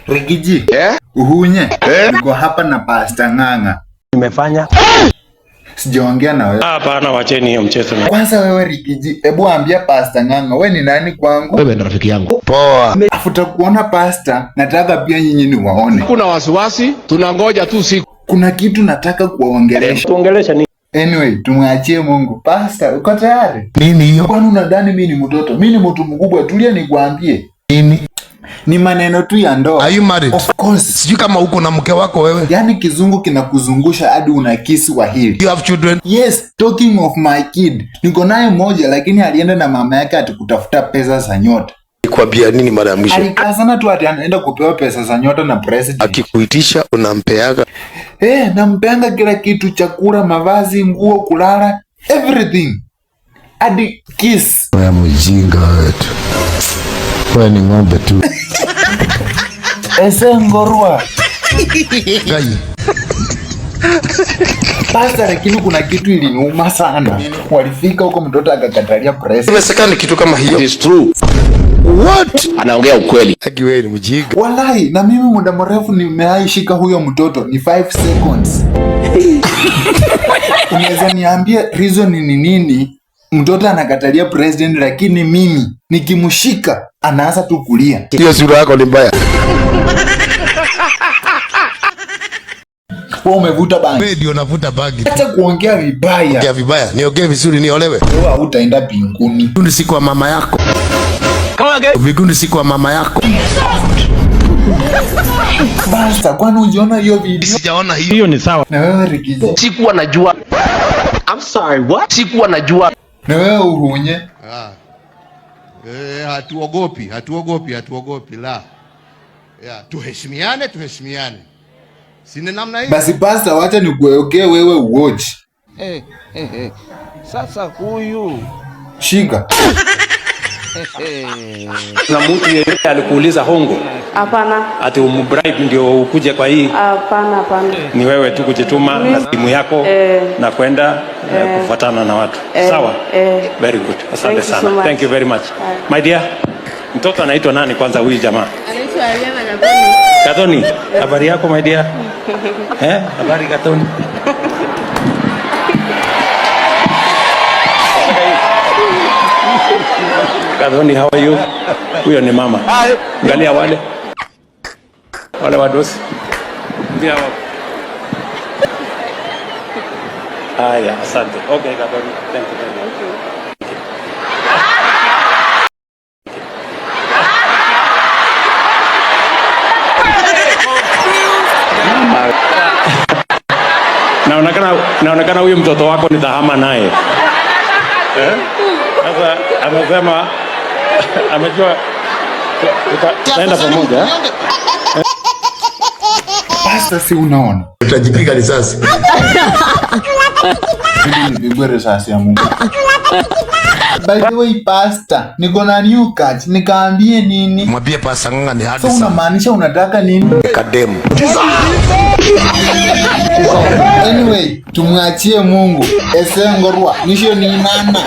Riggy G. Uhunye. Niko hapa na Pastor Ng'ang'a. Nimefanya. Sijaongea na wewe. Hapana, wacheni hiyo mchezo. Kwanza wewe Riggy G, hebu ambia Pastor Ng'ang'a, wewe ni nani kwangu? Wewe ni rafiki yangu. Poa. Afuta kuona pastor, nataka pia nyinyi niwaone. Kuna wasiwasi, tunangoja tu siku. Kuna kitu nataka kuwaongelesha. Tuongelesha ni Anyway, tumwachie Mungu. Pastor, uko tayari? Nini hiyo? Kwani unadhani mimi ni mtoto? Mimi ni mtu mkubwa, tulia nikwambie. Nini? Ni maneno tu ya ndoa. Are you married? Of course. Sijui kama uko na mke wako wewe. Yaani kizungu kinakuzungusha hadi unakisi Swahili. You have children? Yes, talking of my kid. Niko naye mmoja lakini alienda na mama yake ati kutafuta pesa za nyota. Nikwambia nini mara ya mwisho? Alikaa sana tu ati anaenda kupewa pesa za nyota na president. Akikuitisha unampeaga. Nampeanga kila kitu, chakula, mavazi, nguo, kulala, everything. Hadi kiss. Wewe mjinga wewe tu. Wewe ni ng'ombe tu. Ese ngorwa. Gai. Pastor, lakini kuna kitu iliniuma sana. Walifika huko mtoto akakatalia president. Inawezekana kitu kama hiyo. It is true. What? Anaongea ukweli. Aki wewe ni mjinga. Walai, na mimi muda mrefu nimeaishika huyo mtoto ni 5 seconds. Unaweza niambia reason ni nini mtoto anakatalia president, lakini mimi nikimshika anaanza tu kulia? Hiyo sura yako ni mbaya. Wewe umevuta bangi. Wewe ndio unavuta bangi. Acha kuongea vibaya. Ongea vibaya. Niongee vizuri niolewe. Wewe hautaenda mbinguni. Mbinguni si kwa mama yako. Mbinguni si kwa mama yako. Basta, kwani ujiona hiyo video? Sijaona hiyo. Hiyo ni sawa. Na wewe Riggy G. Sikuwa najua. I'm sorry, what? Sikuwa najua. Na wewe Uhunye. Hatuogopi, hatuogopi, hatuogopi la. Ya, tuheshimiane, tuheshimiane. Sina namna hiyo. Basi pasta, wacha nikuwekee wewe uoji. Sasa huyu Shika. Na mtu yeyote alikuuliza hongo? Hapana. Ati umbribe ndio ukuje kwa hii? Hapana, hapana. Ni wewe tu kujituma na simu yako na kwenda kufuatana na watu. Sawa? Very good. Asante Thank you sana. so much. Thank you very much. My dear, mtoto anaitwa nani kwanza huyu jamaa? Anaitwa Ariana Gathoni. Gathoni, habari yako my dear? Habari Gathoni. Gathoni, how are you? Huyo ni mama. Angalia wale. Wale wadosi. Ndio hapo. Haya, asante. Okay, Gathoni. Thank you very much. Naonekana huyu mtoto wako nitahama naye. Sasa amesema amejua tutaenda pamoja. Pasta, si unaona? Utajipiga risasi. Mimi nipigwe risasi ya Mungu. By the way, pastor, niko na new catch. Nikaambie nini? Mwambie Pastor Ng'ang'a ni hadi So sana. unamaanisha unataka nini? Kademu. Anyway, tumwachie Mungu. Ese ngorwa, nisho ni nana.